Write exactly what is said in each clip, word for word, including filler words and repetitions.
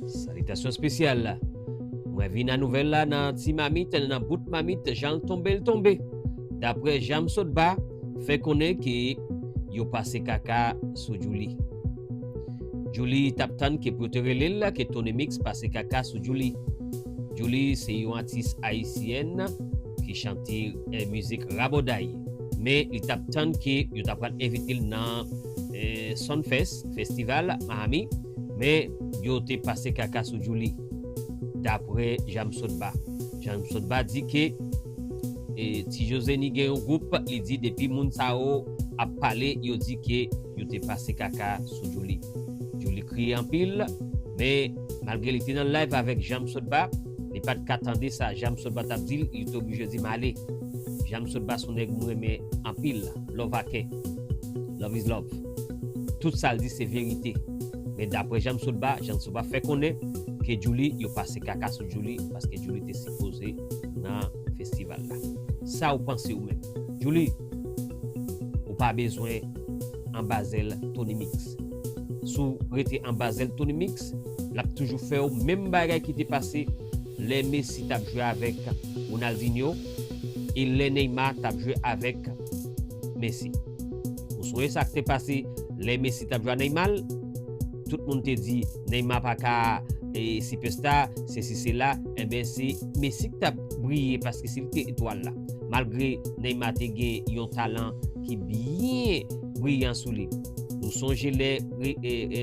Salitasyon espesyal. Mwen vin a nouvèl la nan ti mamit, nan bout mamit, jan l tonbe, l tonbe. Daprè Jamsotba, fè konnen ke yo pase kaka sou Djouly. Djouly t ap tann ke pou yo te rele l ke Tony Mix pase kaka sou Djouly. Djouly se yon atis ayisyèn ki chante eh, mizik rabòday. Men li t ap tann ke yo t ap pral envite l nan eh, Sumfest, festival Miami, men yo te pase kaka sou Djouly. Daprè Jamsotba. Jamsotba di ke eh, Ti Jozeni gen yon gwoup, li di depi moun sa yo ap pale, yo di ke yo te pase kaka sou Djouly. Djouly kriye anpil, men malgre li te nan live avèk Jamsotba, li pa t ka tande sa Jamsotba t ap di l, li te oblije di m ale. Jamsotba se yon nèg m renmen anpil, love a kè. Love is love. Tout sa l di se verite. Men daprè Jamsotba, Jamsotba fè konnen ke Djouly, yo pase kaka sou Djouly, paske Djouly te sipoze nan festival la. Sa ou panse ou menm? Djouly, ou pa bezwen anba zèl Tony Mix. Si w rete anba zèl Tony Mix, l ap toujou fè w menm bagay ki te pase lè Messi t ap jwe avèk Ronaldinho e lè Neymar t ap jwe avèk Messi. Ou sonje sa k te pase lè Messi t ap jwe a Neymar? Tout moun te di Neymar pa ka e sipèsta, sesi sela, enben se Messi k t ap briye paske se li te etwal la. Malgre Neymar te gen yon talan ki byen briyan sou li. Nou sonje lè e, e, e,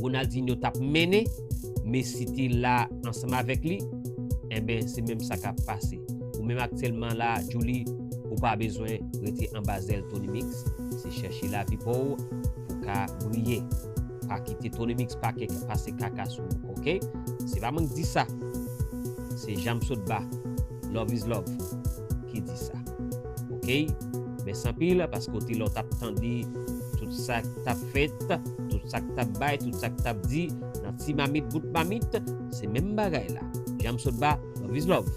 Ronaldinho t ap mennen, Messi te la ansanm avèk li, enben se menm sa k ap pase. Ou menm aktyèlman la, Djouly, ou pa bezwen rete anba zèl Tony Mix, se chèche lavi pa w pou w ka briye. Pa kite Tony Mix pa ke pase kaka sou ou, oke? Se pa mwen k di sa. Se Jamsotba, Love is Love, ki di sa. Oke? Mèsi anpil paske w te la w t ap tande tout sa k t ap fèt, tout sa k t ap bay, tout sa k t ap di nan ti mamit bout mamit, se menm bagay la. Jamsotba, Love is Love.